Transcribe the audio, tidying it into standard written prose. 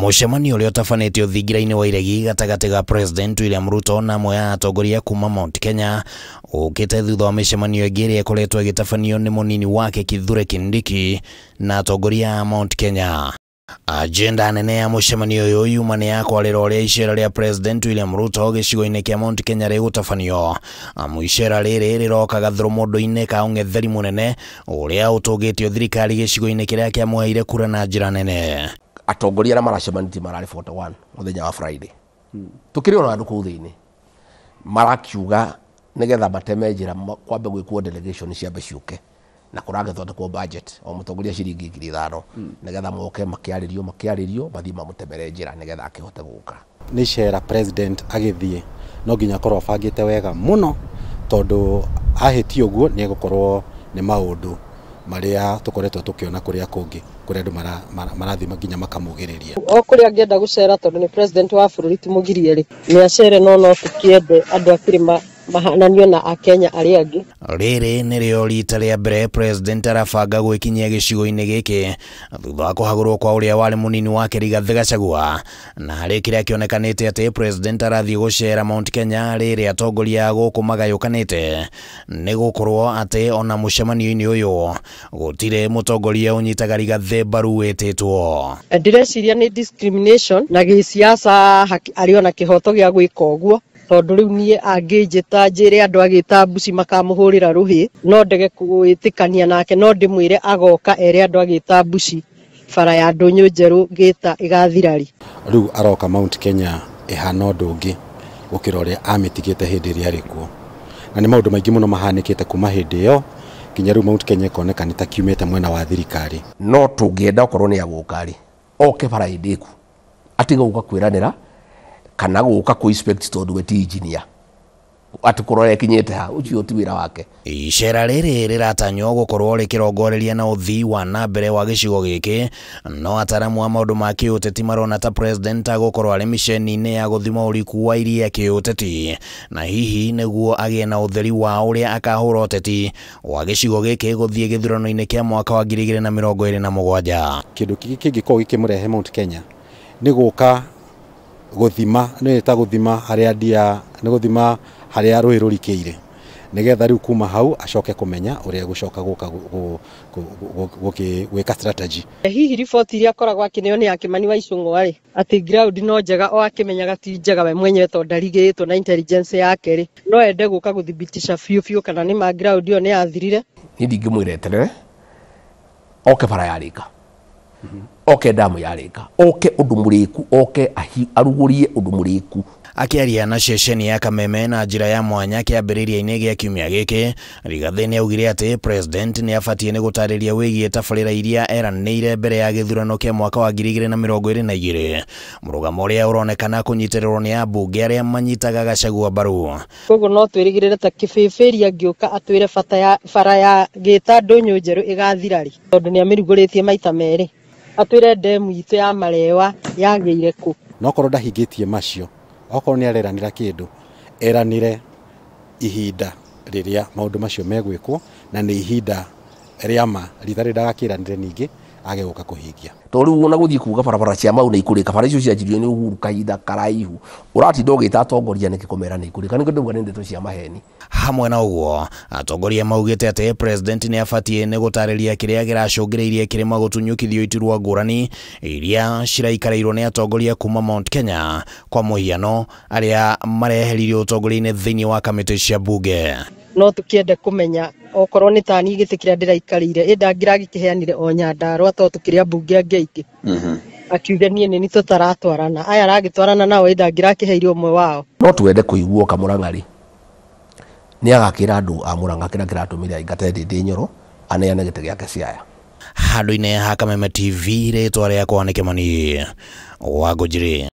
Mũcemanio ũrĩa ũtabanĩtio thingira-inĩ wa iregi gatagatĩ ga President William Ruto na amwe a atongoria kuma Mount Kenya ũkĩte thutha wa mĩcemanio ĩngĩ ĩrĩa ĩkoretwo ĩgĩtabanio nĩ mũnini wake Kithure Kindiki na atongoria a Mount Kenya. Agenda nene ya mũcemanio ũyũ yuma nĩ ya kwarĩra ũrĩa icera rĩa President William Ruto gĩcigo-inĩ kĩa Mount Kenya rĩgũtabanio. Amu icera rĩrĩ rĩroka gathũrũmũndũ-inĩ ka ũng'etheri mũnene ũrĩa ũtũngĩtio thirikari gĩcigo-inĩ kĩrĩa kĩamũheire kura na njĩra nene. Atongoria arĩa maracemanĩtie mararĩ 41 mũthenya wa Friday. Tukĩrĩ ona andũ kũu thĩinĩ marakiuga nĩgetha mateme njĩra kwambe gwĩkwo delegation ciambe ciũke na kũragĩthondekwo budget o mũtongoria ciringi 5,000 nĩgetha moke makĩarĩrio mathiĩ mamũtemere njĩra nĩgetha akĩhote gũka. Nĩ icera president agĩthiĩ no nginya akorwo abangĩte wega mũno tondũ ahĩtie ũguo nĩ egũkorwo nĩ maũndũ marĩa tũkoretwo tũkĩona kũrĩa kũngĩ kũrĩa andũ marathiĩ nginya makamugĩrĩria. O kũrĩa angĩenda gũcera tondũ nĩ president wa bũrũri tũmũgirie rĩ, nĩ acere no tũkĩende andũ a kĩrĩma mahananio na akenya arĩa angĩ. Rĩrĩ nĩrĩo rita rĩa mbere president arabanga gwĩkinyia gĩcigo-inĩ gĩkĩ thutha wa kũhagũrwo kwa ũrĩa warĩ mũnini wake Rigathĩ Gachagua, na harĩ kĩrĩa kĩonekanĩte atĩ president arathiĩ gũcera Mount Kenya rĩrĩ atongoria a gũkũ magayũkanĩte nĩ gũkorwo atĩ ona mũcemanio-inĩ ũyũ gũtirĩ mũtongoria ũnyitaga Rigathĩ mbaru wĩtĩtwo. Ndĩreciria nĩ discrimination na gĩsiasa arĩ ona kĩhoto gĩa gwĩka ũguo tondũ rĩu niĩ angĩnjĩta njĩre andũ agĩta mbuci makamũhũrĩra rũhĩ no ndege gwĩtĩkania nake, no ndĩmwĩre agoka ere andũ agĩta mbuci bara ya ndũnyũ njerũ ngĩta ĩgathira rĩ. Rĩu aroka Mount Kenya ĩhana ũndũ ũngĩ gũkĩra ũrĩa amĩtigĩte hĩndĩ ĩrĩa arĩ kuo, na nĩ maũndũ maingĩ mũno mahanĩkĩte kuma hĩndĩ ĩyo nginya rĩu Mount Kenya ĩkoneka nĩ ta kiumĩte mwena wa thirikari. No tũngĩenda okorwo nĩ agũka rĩ oke bara ĩndĩku atige gũka kwĩranĩra kana gũka kũ inspect tondũ we ti engineer atĩ kũrora ĩkinyĩte ha, ũcio ti wĩra wake. Icera rĩrĩ rĩratanywo gũkorwo rĩkĩrongoreria na ũthii wa na mbere wa gĩcigo gĩkĩ, no ataramu a maũndũ ma kĩũteti marona ta president agũkorwo arĩ miceni-inĩ ya gũthima ũriku wa iria kĩũteti, na hihi nĩguo agĩe na ũtheri wa ũrĩa akahũra ũteti wa gĩcigo gĩkĩ gũthiĩ gĩthurano-inĩ kĩa mwaka wa 2027. Kĩndũ kĩngĩkorwo gĩkĩmũrehe Mount Kenya nĩ gũka gũthima, nĩ ta gũthima harĩa ndia, nĩ gũthima harĩa rũĩ rũrikĩire nĩgetha rĩu kuma hau acoke kũmenya ũrĩa gũcoka gũka gwĩka strategy. Hihi riboti iria akoragwo akĩneo nĩ ya Kĩmani wa Ichung'wa rĩ, atĩ ground no njega o akĩmenyaga ti njega we mwenyewe tondũ ndarigĩtwo na intelligence yake rĩ, no ende gũka gũthibitisha biũ biũ kana nĩ ma ground ĩyo nĩ yathirire. Niĩ ndingĩmwĩra eterere oke bara yarĩka, oke damu yarĩka, oke ũndũ mũrĩku, oke arugũrie ũndũ mũrĩku. Akĩaria na ceceni ya Kameme na njĩra ya mwanya kĩambĩrĩria-inĩ gĩa kiumia gĩkĩ, Rigathĩ nĩaugire atĩ president nĩabatiĩ nĩ gũtarĩria wĩgiĩ tabarĩra iria eranĩire mbere ya gĩthurano kĩa mwaka wa 2022, mũrũgamo ũrĩa ũronekana kũnyitĩrĩrwo nĩ ambunge arĩa manyitaga Gachagua mbaru. Koguo no twĩrĩgĩrĩre ta kĩbĩbĩri angĩũka atwĩre bata ya bara ya gĩta ndũnyũ njerũ ĩgathira rĩ, tondũ nĩamĩrugũrĩtie maita merĩ, atwĩre ndemu itũ ya Marewa yagĩire kũ. No okorwo ndahingĩtie macio, okorwo nĩ areranĩra kĩndũ, eranĩre ihinda rĩrĩa maũndũ macio megwĩkwo, na nĩ ihinda rĩa ma rita rĩrĩa ndagakĩranĩre ningĩ age gũka kũhingia. Tondũ rĩu ona gũthiĩ kuga barabara cia mau nĩ ikũrĩka, bara icio cianjirio nĩ Uhuru kahinda karaihu, ũratinda ũgĩta atongoria nĩkĩ kũmera nĩ ikũrĩka? Nĩkĩo ndauga nĩ ndeto cia maheni. Hamwe na ũguo, atongoria maugĩte atĩ president nĩabatiĩ nĩ gũtarĩria kĩrĩa kĩracũngĩrĩirie kĩrĩma gũtunyũkithio iturwa ngũrani iria ciraikarĩirwo nĩ atongoria kuma Mount Kenya, kwa mũhiano arĩa mareheririo ũtongoria-inĩ thĩinĩ wa kamĩtĩ cia bunge. No tũkĩende kũmenya okorwo nĩ tani gĩtĩ kĩrĩa ndĩraikarĩire ĩ ndangĩragĩkĩheanire o Nyandarũa tondũ tũkĩrĩ ambunge angĩ aingĩ, akiuga niĩ nĩ tũtaratwarana, aya aragĩtwarana nao ĩ ndangĩrakĩheire ũmwe wao. No twende kũiguo Kamũrang'a rĩ nĩ agakĩra andũ a Mũrang'a kĩrĩa kĩratũmire aingate Ndĩndĩ Nyoro aneane gĩtĩ gĩake Siaya. Handũ-inĩ ha Kameme TV rĩtwa rĩakwa nĩ Kĩmani wa Ngũnjiri.